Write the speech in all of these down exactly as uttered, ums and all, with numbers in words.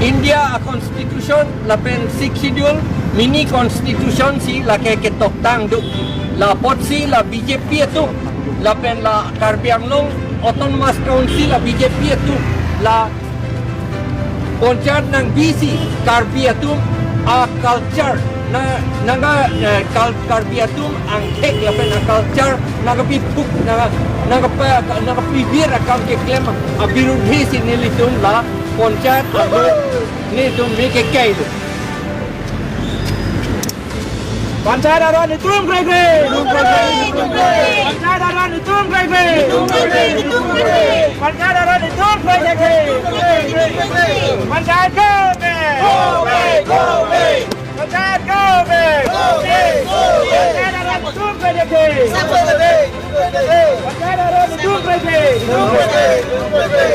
India a-constitution lapen Sixth Schedule mini constitution si lake ketoktang do. La apotsi la B J P atum lapen la Karbi Anglong Autonomous Council a-B J P atum la ponchayat nangbi si Karbi atum a-culture na, nangka, eh, Kar-, Karbi atum angthek lapen a-culture nangkapiphuk, nangka, nangkapa, nangkapibir akam keklem abirudhe si nelitum la ponchayat atum nelitum me kekai do. Panchayat aron itum krekre. Panchayat aron itum krekre. Panchayat aron itum krekre. Panchayat go back. Go back, go back. Panchayat go back. Go back, go back. Panchayat aron itum krekre. Panchayat aron itum krekre.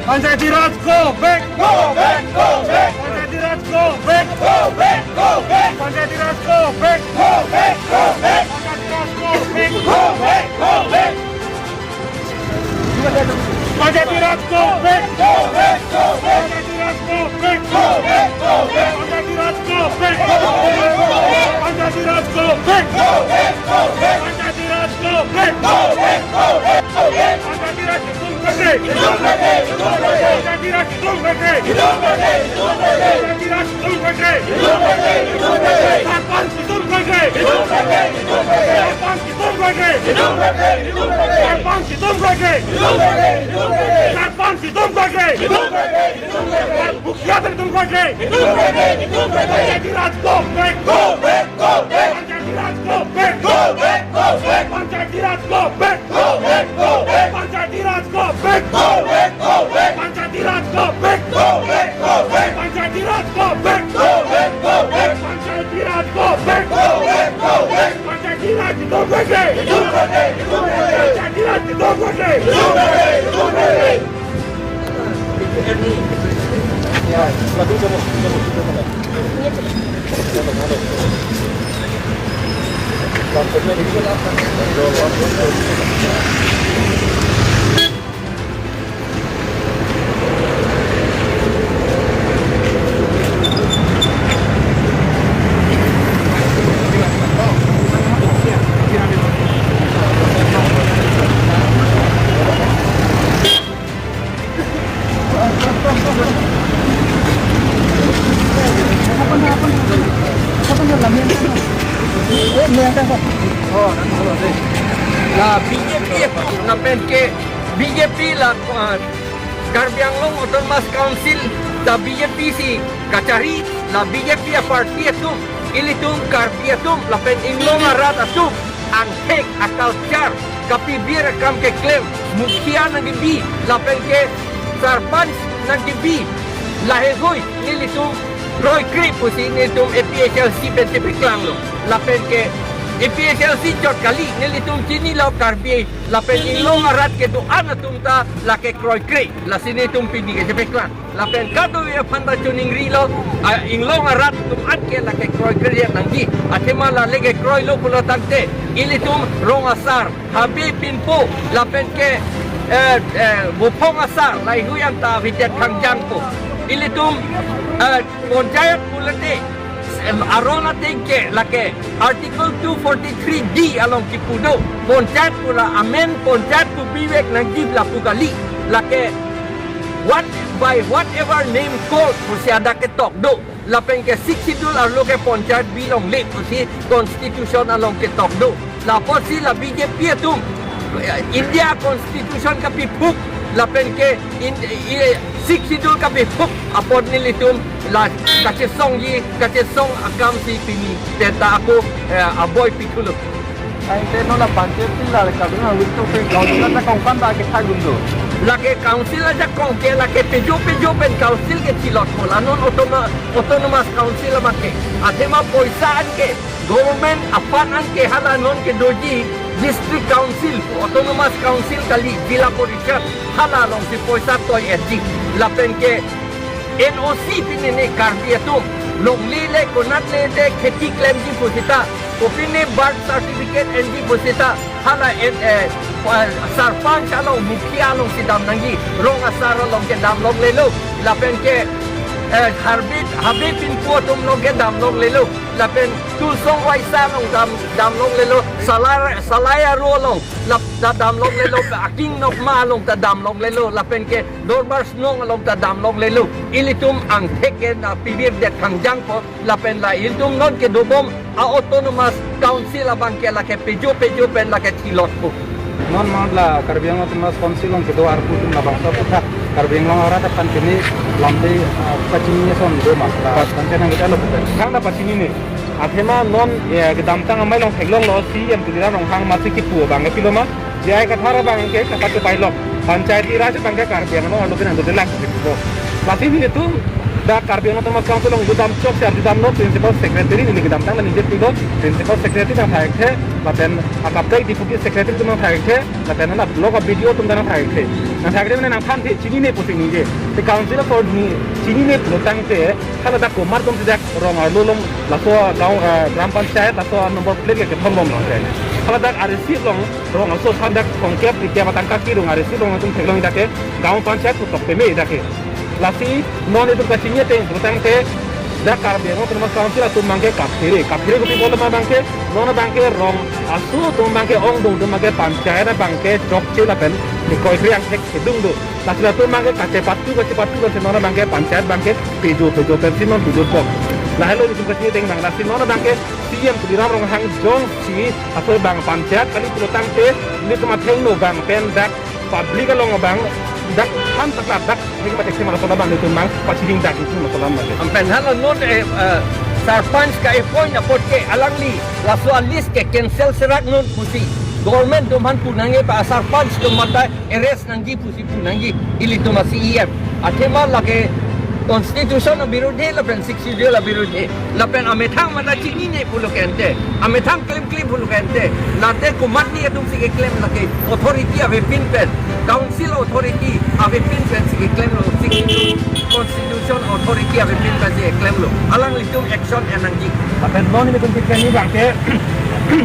Panchayati Raj go back. Go back, go back. Panchayati Raj go back. Go back, go back. Panchayati Raj go back. Go back, go back. Panchayati Raj go back. Go back, go back. Panchayati Raj go back. Go back, go back. Panchayati Raj go back. Go back, go back. Panchayati Raj go back. Go back, go back. Panchayati Raj go back. Go back, go back. Panchayati Raj go back. Go back, go back. Go back. Panchayati Raj itum krekre. Itum krekre, itum krekre. Panchayati Raj itum krekre. Itum krekre, itum krekre. Panchayati Raj itum krekre. Itum krekre, itum krekre. Sarpanch itum krekre. Itum krekre, itum krekre. Sarpanch itum krekre. Itum krekre, itum krekre. Sarpanch itum krekre. Itum krekre, itum krekre. Sarpanch itum krekre. Itum krekre, itum krekre. Mukhiya itum krekre. Itum krekre, itum krekre. Panchayati Raj go back. Go back, go back. Panchayati Raj go back. Go back, go back. Panchayati Raj go back. Go back, go back. Panchayati Raj go back. Go back, go back. Panchayati Raj go back. Go back, go back. Panchayati Raj go back. Go back, go back. Panchayati Raj go back. Go back, go back. Panchayati Raj itum krekre. Itum krekre, itum krekre. Panchayati Raj itum krekre. Itum krekre, itum krekre. La B J P lapen ke B J P la, ah, Karbi Anglong Autonomous Council ta B J P si kachari, la B J P a-party atum ilitum Karbi atum lapen inglong arat atum angthek a-culture kapibir akam keklem, mukhiya nangkebi lapen ke sarpanch nangkebi, laheihui nelitum kroikre pusi nelitum A P H L C pen chepaklanglo. Lapen ke A P H L C chot kali, nelitum chinilo, Karbi lapen inglong arat kedo-an atum ta lake kroikre, lasi nelitum pini ke chepaklang. Lapen kadokave aphan ta choningrilo, a, inglong arat atum an ke lake kroikre nangji. Athema la lake kroilo pulo tangte, ilitum rong asar, habe pinpo, lapen ke, eh, eh, buphong asar, laheihui anta avidet kangjangpo. Ilitum, eh, ponchayat pulote, em, aron ateng ke lake Article two forty-three D along kipu do. Ponchayat pu la amen ponchayat pu bivek nangji lapu kali. Lake what, by whatever name called pusi hadak ketok do. Lapen ke Sixth Schedule arlo ke ponchayat bi longle pusi Constitution along ketok do. La apotsi la B J P atum, eh, India Constitution kapiphuk, lapen ke in, eh, Sixth Schedule kapiphuk apot nelitum la kachesongji, kachesong akam si pini teta ako, eh, aboi pithulo. Ai te non la panchayat si la ka dun ha wito pe council ajakong pen ta kethak dun do. Lake council ajakong ke lake pejo pejo pen council kechilotpo, la non automa-, autonomous council abang ke. Athema poisa an ke government a-fund an ke hala non kedoji district council, autonomous council kali, zilla parishad, hala alongsi poisa toi-etji. Lapen ke N O C pinene Karbi atum longle le konat le de kheti klemji pusita, kopine birth certificate enji pusita, hala en, eh, pa-, sarpanch along, mukhiya alongsi dam nangji, rong asar along ke dam longlelo. Lapen ke Eh, Harbi, Harbi pinpu atum along ke damlonglelo. Lapen Tulsong Waisa along dam, damlonglelo. Salai, Salai Aro along lap, da damlonglelo. Aking Nokma along ta damlonglelo. Lapen ke Dorbar Snong along ta damlonglelo. Ilitum angthek ke na pibir det thangjang po. Lapen la ilitum non kedobom a-autonomous council abang ke lake pejo pejo pen lake thilot po. Non mat la Karbi Anglong Autonomous Council along kedo arpu atum labangso aputhak Karbi Anglong arat aphan pini lamde, ah, pachini ason do ma la Pat- panchayat nangketlo puthak. Thangta pachinine. Athema non, eh, kedamtang amei along theklonglo C E M Tuliram Ronghang masi kipu abang ke pilo ma. J I Kathar abang ke kapat kepailok. Panchayati Raj abang ke Karbi Anglong arlo ke nangdodelang. Lasi nelitum dak Karbi Anglong Autonomous Council along judam chok si judam non Principal Secretary neli kedamtang nangji pulo. Principal Secretary nangthakthe, lapen akapdai Deputy Secretary atum nangthakthe, lapen la block a-B D O atum nangthakthe. Nangthakthe mane nangthanthe chinine pusi ningje. The Council of Authority chinine pulo tangte, hala dak komat atum si dak rong arlo along laso gaon, eh, Gram Panchayat laso number plate ke kethom bomlo te. Hala dak a-receipt along rong aso aphan dak throngkep phlikep atangka kirung a-receipt along atum theklong dak ke Gaon Panchayat pu tok peme dak ke. Lasi non itum kachini ateng pu tangte dak Karbi Anglong Autonomous Council atum abang ke kaphere. Kaphere kopi bol ma abang ke, non abang ke rong aso atum abang ke ongdung atum abang ke panchayat abang ke chokche lapen nikoi kriang thek kedung do. Lasi latum abang ke kachepatu, kachepatu, kachepatu non abang ke panchayat abang ke pejo, pejo pensi non pejopon. Lahelo itum kachini ateng abang, lasi non abang ke C E M Tuliram Ronghang jongsi aso abang panchayat kali pulo tangte, nelitum athengno abang pen dak public along abang dak han tak dak hing matek sima laso abang nelitum abang pachini dak itum laso abang. Pen hala non, eh, eh, sarpanch ka-appoint apot ke alangli laso a-list ke cancel serak non pusi government atum aphan pu nangji, pa sarpanch atum mata arrest nangji pusi pu nangji ilitum a-C E M. Athema lake constitution abirudhe lapen Sixth Schedule abirudhe. Lapen amethang mata chinine pulo ke ante. Amethang klemkle pulo ke ante. Late komatne atum si keklem lake authority avepin pen, Council authority avepin pen si keklemlo, Sixth Schedule constitution authority avepin pen si keklemlo. Alanglitum action en nangji. Lapen non nelitum keklem abang ke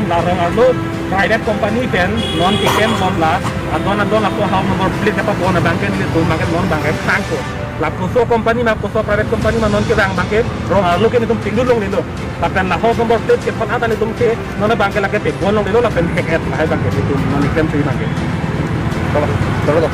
la rong arlo private company pen non keklem bom la adon adon ako house number plate kepapon abang ke nelitum abang ke non abang ke tangko. La koso company ma, koso private company ma, non ke abang abang ke rong arlo ke nelitum pingdun longlelo. Lapen la house number plate kepon anta nelitum ke non abang ke lake pebon longlelo lapen hek-et lahai abang ke nelitum non keklem si abang ke. Tolong, tolong.